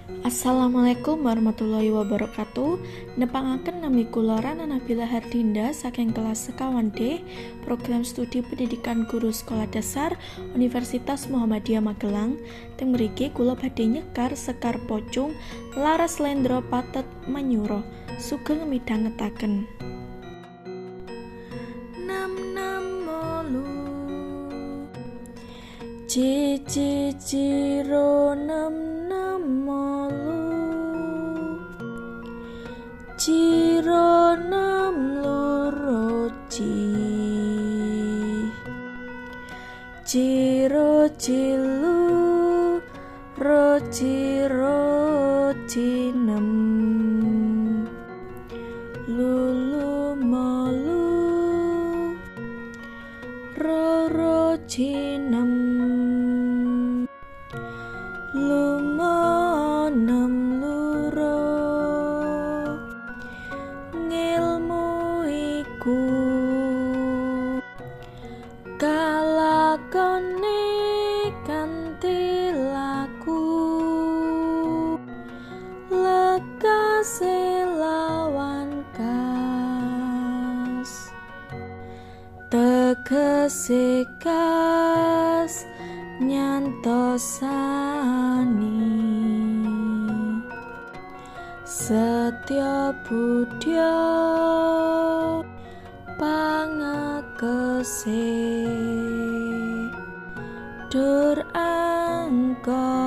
Assalamualaikum warahmatullahi wabarakatuh. Nepangaken nami kula Rana Nabila Hardinda saking kelas sekawan D, Program Studi Pendidikan Guru Sekolah Dasar Universitas Muhammadiyah Magelang. Teng mriki kula badhe nyekar Sekar Pocung Laras Lendro Patet Manyura. Sugeng midhangetaken. 6 6 8 Cici ciro 6 6 8 Ciro 6 loro ci Ciro cilu ro ciro cinem Lulu malu ro ro cinem Luma nem loro ngilmu iku kalakone kanthi laku lekase lawan kas tegese kas nyantosani setya budya pangakese dur angkara.